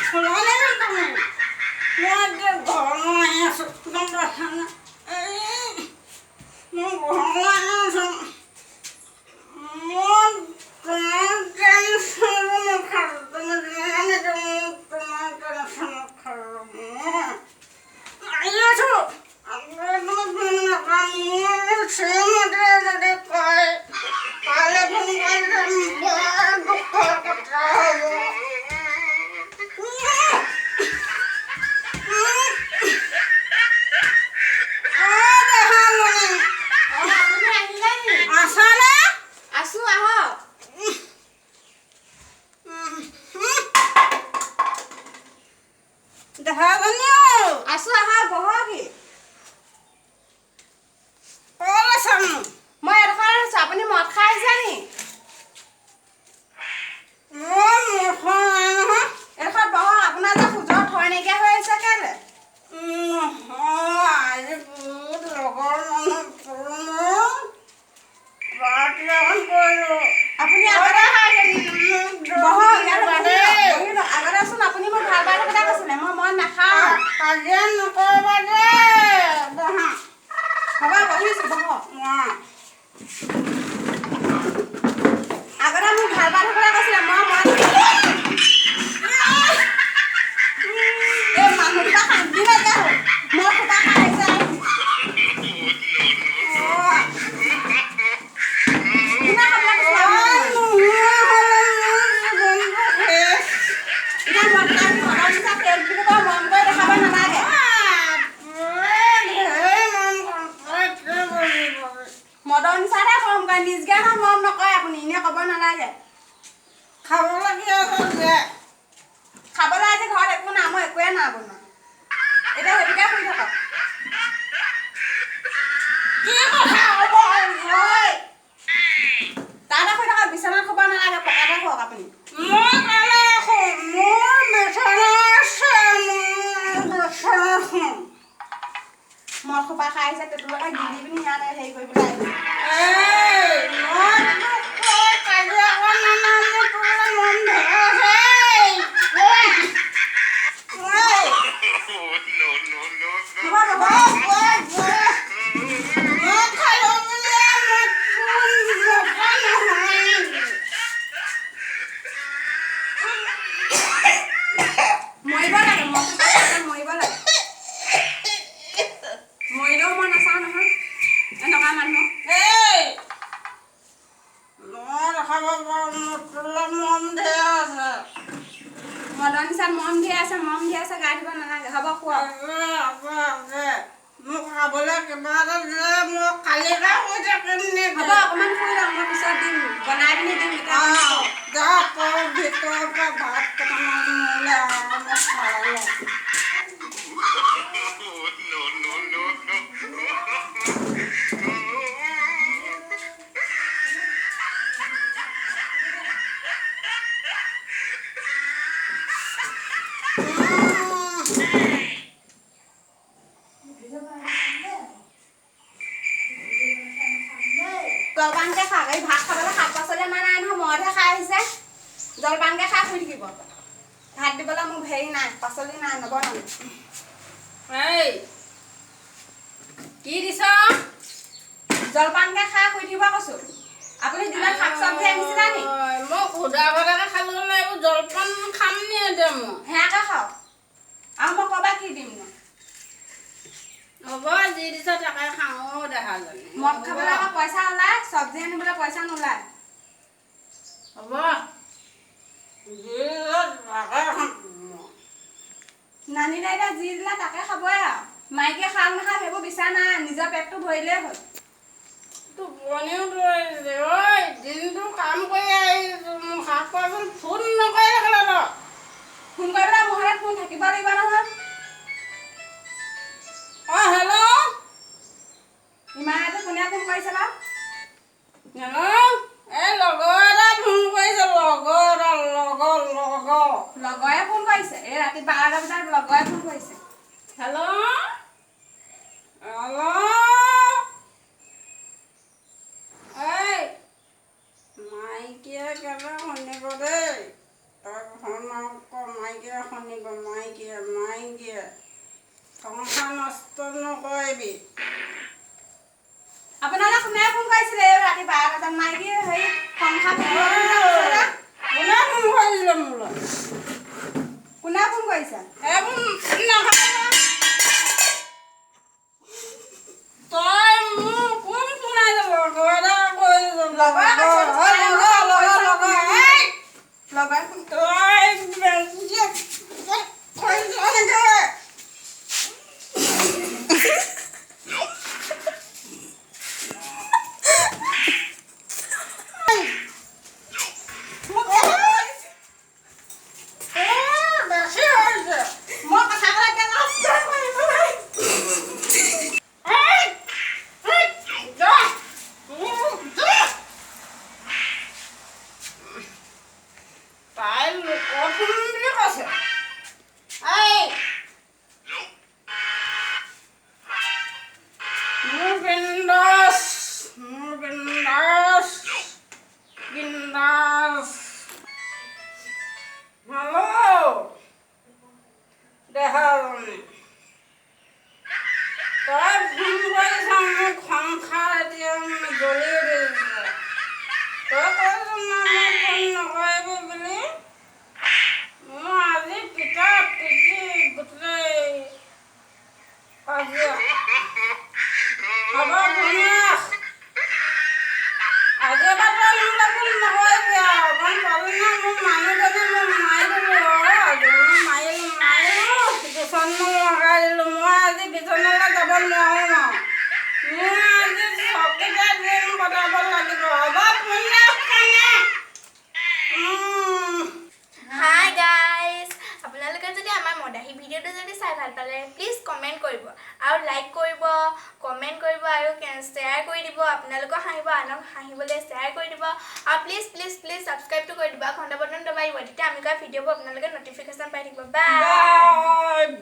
শুনানে তুমি? মই এতিয়া ঘৰলৈ আহি আছোঁ, গম পাইছানে? এই মই ঘৰলৈ আহি আছোঁ। মই তোমাৰ টেনশ্যনো নাথাকোঁ। তুমি যিমানে তুমি তোমাৰ টেনশ্যনত খালোঁ, মই আহি আছোঁ। তুমি ফোন নকৰা, মোৰ শ্ৰীমতীয়ে যদি কয় কাইলৈ ফোন কৰিলে বৰ দুখৰ কথা হ'ব। আপুনি আহিলে নি? আছানে? আছো, আহক। দেহাজনী অ। আছো, আহক, বহকহি। ক'ত আছানো? মই এডোখৰত আছো। আপুনি মদ খাই আহিছে নি? মই মূৰ্খ নাই নহয়। এডোখৰত বহক। আপোনাৰ যে খোজৰ থৈ নাইকিয়া হৈ আহিছে কেলে? নহয়, আজি বহুত লগৰ মানুহ পালোঁ, মই পাৰ্টি এখন কৰিলোঁ। আপুনি আগতে, বহক ইয়াতে, বহি লওক, বহি লওক। আগতেচোন আপুনি মোক ভাল পাই থকা কৈছিলে, মই মদ নাখাওঁ। কাজিয়া নকৰিবা দেই, বহা। হ'ব, বহিছো, বহক। মই আগতে মোক ভাল পাই থকা কৈছিলে, মই মদ। এই মানুহকেইটা শান্তি নাইকিয়া হ'ল, মদ সোপা খাই আহিছে। কোনে খাবলৈ কৈছিলে আপোনাক? নোহোৱা হ'লে মোৰ জীৱনটো শেষ। এতিয়া মদ খাই আহি মদৰ নিচা তেজ বুলি কয়, মৰম কৰি দেখাব নালাগে। ঢেৰ মন কৰে, কি বুজিব? মদৰ নিচাতহে মৰম কৰে, নিজ জ্ঞানত মৰম নকৰে। আপুনি এনেই ক'ব নালাগে। খাবলৈ কি আছে যে? খাবলৈ আজি ঘৰত একো নাই, মই একোৱে নাই বনোৱা। এতিয়া সেইটোকে শুই থাকক। কি কথা ক'ব হয়? তাতে শুই থাকক, বিচনাত শুব নালাগে, পকাতে শুৱক আপুনি। মই কাইলৈ শুম, মোৰ বিচনা আছে, মই বিচনাত শুম। মদ সোপা খাই আহিছে, টেটুলৈকে গিলি পিনি ইয়াত হেৰি কৰি পেলাই আহিছে। এই মই তোক কৈ কাজিয়া কৰা নাই, মোৰ তোলৈ মন ধৰে আছে। এই, এই, No, no, no, no. হ'ব, হ'ব। বহ, বহ, বহ। মই খালো বুলিয়ে মদটো মতা নহয় নেকি? মৰিব লাগে, মদ সোপা খাই মৰিব লাগে। মৰিলেও মই নাচাওঁ নহয় এনেকুৱা মানুহ। এই মই দেখাব পাৰোঁ, মোৰ তোলৈ মন ধেৰ আছে। মদৰ নিচাত মৰম ধেৰ আছে, মৰম ধেৰ আছে, গাই দিব নালাগে। হ'ব, শুৱক। আছে, আছে, আছে। মোক খাবলৈ কিবা এটা দিলে মই কালিকে শুই থাকিম নেকি? হ'ব, অকণমান শুই লওক, মই পিছত দিম, বনাই পিনি দিম। এতিয়া আপুনি শুৱক। যা তই ভিতৰৰ পৰা ভাত কেইটামান মোলৈ আন, মই খাই লওঁ। No, no, no, no. জলপানকে খাওক। এই ভাত খাবলৈ শাক পাচলি অনা নাই নহয়, মদহে খাই আহিছে। জলপানকে খাই শুই থাকিব। ভাত দিবলৈ মোক হেৰি নাই, পাচলি নাই, নবনালো। এই কি দিছ? জলপানকে খাই শুই থাকিব কৈছো। আপুনি দিনত শাক চব্জি আনিছিলে নি? মই সুদা ভাতকে খালো নে, এইবোৰ জলপান খাম নি এতিয়া মই? সেয়াকে খাওক আৰু মই ক'বা কি দিম নো? হ'ব, যি দিছ তাকে খাওঁ অ' দেহাজনী। মদ খাবলৈ আকৌ পইচা ওলায়, চব্জি আনিবলৈ পইচা নোলায়। হ'ব, যি দিছ তাকে খাম মই। নানিলে এতিয়া যি দিলে তাকে খাবই আৰু। মাইকীয়ে খাওক নাখাওক সেইবোৰ বিচাৰ নাই, নিজৰ পেটটো ভৰিলেই হ'ল। টোপনিও ধৰিছে ঐ, দিনটো কাম কৰি আহিছোঁ, মোক শাক পাচলি ফোন নকৰি থাকিলে তই। ফোন কৰিবলৈ মোৰ হাতত ফোন থাকিব লাগিব নহয়। অ' হেল্ল'। ইমান ৰাতি কোনে ফোন কৰিছে বাৰু? হেল্ল', এই লগৰ এটা ফোন কৰিছে, লগৰ এটা, লগৰ লগৰ। লগৰে ফোন কৰিছে? এই ৰাতি 12টা বজাত লগৰে ফোন কৰিছে? হেল্ল' হেল্ল', এই মাইকীয়ে কেলে শুনিব দেই, তই ফোন কৰ, মাইকীয়ে শুনিব। মোলৈ। কোনে ফোন কৰিছে? এইবোৰ নাখাব। তই মোৰ কোন শুনাই যাব? লগৰ এটা কৈ যাব। লগৰে কৈছে, লগৰ, লগৰ, লগৰ, এই! লগাই ফোন। তই বেছিকে কৰিছ নেকি? এ, বেছি হৈছে। মই কথা ক'লে এতিয়া লাজ কৰিব। এই, এই, যা। যা। তাই লোকৰ ফোন বুলি কৈছে। এই, মোৰ বিন্দাছ, মোৰ বিন্দাছ, বিন্দাছ। হেল্ল' দেহাজনী, তই ফোন কৰিছ, মোৰ খং খাই এতিয়া মানে জ্বলি উঠিছে। তই কৈছ না মোক ফোন নকৰিবি বুলি। মোৰ আজি পিতা পিটি গোটেই কাজিয়া হ'ব। ফোন ৰাখ। আজিৰ পৰা তই মোলৈ ফোন নকৰিবি আৰু, গম পালি না? মোৰ মানুহজনে মোক মাৰি দিব। আজি মই মাৰিলোঁ, মাৰিলোঁ, দুচনমান লগাই দিলোঁ। মই আজি বিচনালৈ যাব নোৱাৰোঁ আৰু। মোৰ আজি চকীতে দিন কটাব লাগিব। হ'ব, ফোন ৰাখ কানে। হাই গাইজ, আপোনালোকে যদি আমাৰ মদাহী ভিডিঅ'টো যদি চাই ভাল পালে, প্লিজ কমেণ্ট কৰিব আৰু লাইক কৰিব, কমেণ্ট কৰিব আৰু শ্বেয়াৰ কৰি দিব। আপোনালোকেও হাঁহিব, আনক হাঁহিবলৈ শ্বেয়াৰ কৰি দিব আৰু প্লিজ প্লিজ প্লিজ ছাবস্ক্ৰাইবটো কৰি দিব আৰু ঘণ্টা বটন দবাই দিব। তেতিয়া আমি কৰা ভিডিঅ'বোৰ আপোনালোকে ন'টিফিকেশ্যন পাই থাকিব। বাই। বাই।